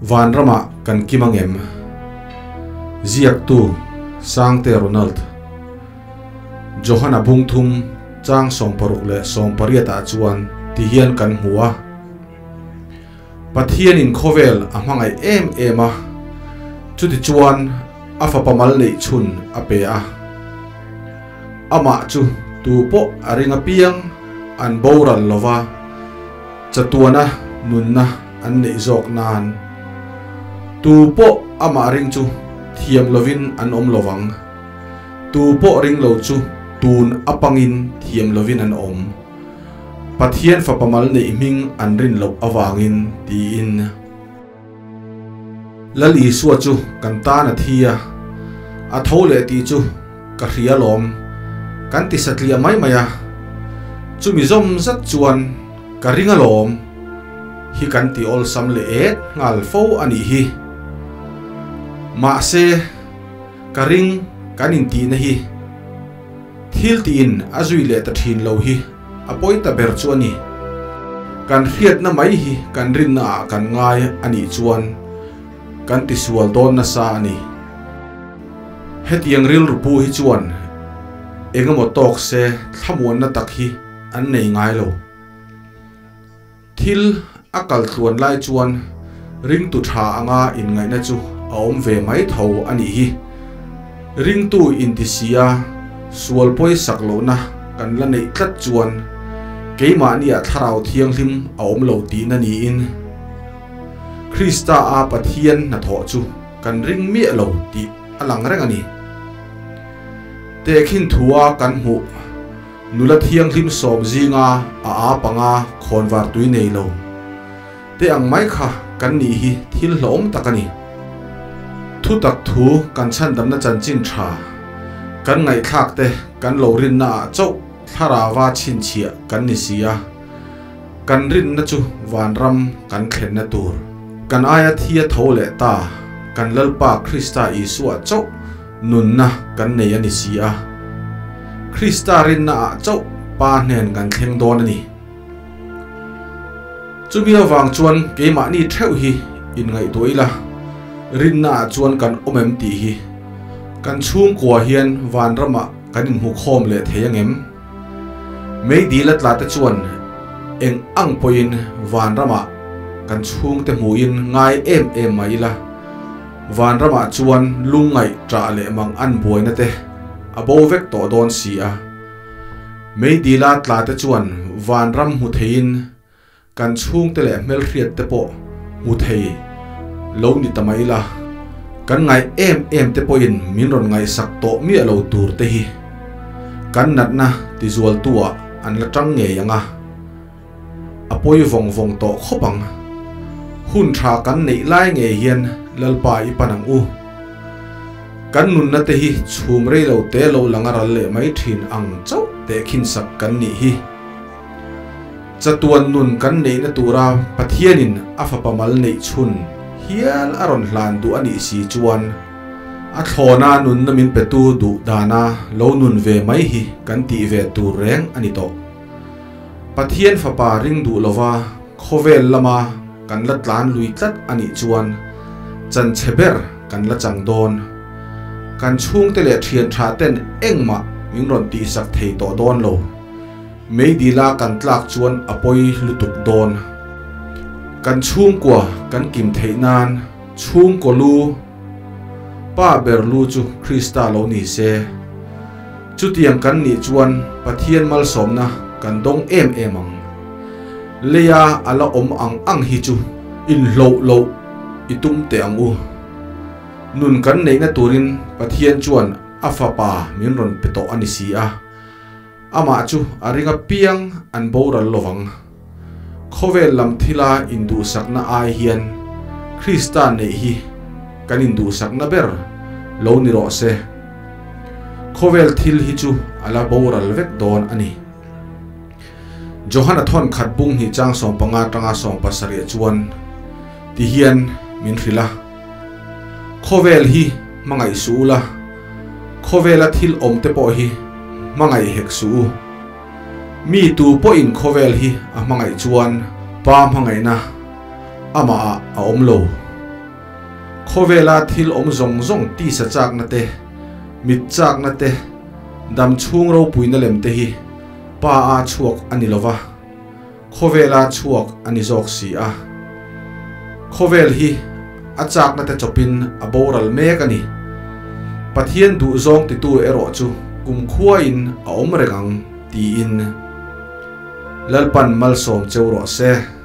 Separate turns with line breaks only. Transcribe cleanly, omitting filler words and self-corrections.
Vanramah kan kim angem? Ziaktu, Sangte Ronald. Johana bung thum chang 60 leh 80 ah chuan ti hian kan hmu a. Pathianin khawvel a hmangaih em em a, chutichuan a fapa mal neih chhun a pe a. Amah chu tu pawh a ring apiang an boral lova, chatuana nunna an neih zawk nan. Tu pawh amah ring chu thiam lovin an awm lovang. Tu pawh ring lo chu tun apangin thiam lovin an awm. Pathian fapa mal neih hming an rin loh avangin, tiin. Lal Isua chu kan tan a thi a, a tho leh tih chu ka hria lawm, kan ti satliah mai mai a. Chumi zawm zat chuan ka ring alawm hi kan ti awlsam leh et nghal fo a nih hi. Mahse, ka ring kan intihna hi thil tiin a zui leh ta thin lo hi a pawi ta ber chu a ni. Kan hriatna mai hi kan rinna ah kan ngai a nih chuan kan tisual dawn nasa a ni. Hetiang rilru pu hi chuan engemaw tawk se thlamuanna tak hi an nei ngai lo. Thil a kal tluan lai chuan ringtu tha anga inngaihna chu a awm ve mai tho a nih hi. Ringtu inti sia sual pawisak lohna kan la neih tlat chuan keimahniah Thlarau Thianghlim a awm lo tihna niin Krista a Pathian hnathawh chu kan ring miah lo tih a lang reng a ni. Tehkhin thua kan hmuh. Nula thianghlim sawm zinga a aa panga khawnvar tui nei lo te ang mai kha kan nih hi thil hlauhawm tak a ni. Thutak thu kan chhandamna chanchin tha kan ngaihthlak te kan lo rinna ah chauh thlarava chhinchhiah kan ni si a, kan rinna chu vanram kan thlenna tur kan aia thi a tho leh ta kan Lalpa Krista Isua chauh Nunna kan nei a ni si a, Krista rinna ah chauh Pa hnen kan thleng dawn a ni. Chumi avang chuan keimahni theuh hi inngaihtuah ila, rinna ah chuan kan awm em tih hi kan chhungkua hian vanramah kan inhmukhawm leh thei angem? Meidil a tla te chuan eng ang pawhin vanramah kan chhungte hmuhin ngai em em mai ila, Vanramah chuan lungngaih ṭah leh mang an buaina te a bo vek tawh dawn si a. Meidila tla te chuan vanram hmu theiin kan chhungte leh hmelhriat te pawh hmu thei lo ni ta mai la, kan ngaih em em te pawhin min rawn ngaihsak tawh miah lo tur te hi kan natna tizualtu-ah an la ṭang ngei ang a. A pawi vawng vawng tawh khawp ang. Hun tha kan neih lai ngei hian Lalpa i pan ang u. Kan nunna te hi chhum rei lo te lo lang a ral leh mai thin ang chauh teh khinsak kan nih hi. Chatuan nun kan neihna tura Pathianin a fapa mal neih chhun hial a rawn hlan duh a nih si chuan a thlawna nunna min petu duh dana lo nun ve mai hi kan tih ve tur reng a ni tawh. Pathian Fapa ring duh lova khawvel lama kan la tlan lui tlat a nih chuan chanchhe ber kan la chang dawn. Kan chhungte leh thian tha ten engmah min rawn tihsak thei tawh dawn lo. Meidila kan tlak chuan a pawi lutuk dawn. Kan chhungkua kan kim theih nan chhungkaw lu Pa ber lu chu Krista lo ni se. Chutiang kan nih chuan Pathian malsawmna kan dawng em em ang. Leia a la awm ang ang hi chu inhloh loh i tum teh ang u. Nun kan neihna turin Pathian chuan a Fapa min rawn pe tawh a ni si a. Amah chu a ring apiang an boral lovang. Khawvel lam thila induhsakna ai hian Krista neih hi kan induhsakna ber lo ni rawh se. Khawvel thil hi chu a la boral vek dawn a ni. Johana thawn khat bung hnih chang 15 tanga 70 chuan ti hian min hrilh a, Khawvel hi hmangaih suh ula, khawvela thil awm te pawh hi hmangaih hek suh u. Mi tu pawhin khawvel hi a hmangaih chuan Pa hmangaihna amahah a awm lo. Khawvela thil awm zawng zawng tisa chakna te, mit chakna te, dam chhung ropuina lem te hi Pa a chhuak a ni lova, khawvela chhuak a ni zawk si a. Khawvel hi a chakna te chawpin a boral mek a ni. Pathian duhzawng titu erawh chu kumkhuain a awm reng ang tiin Lalpan malsawm cheu rawh se.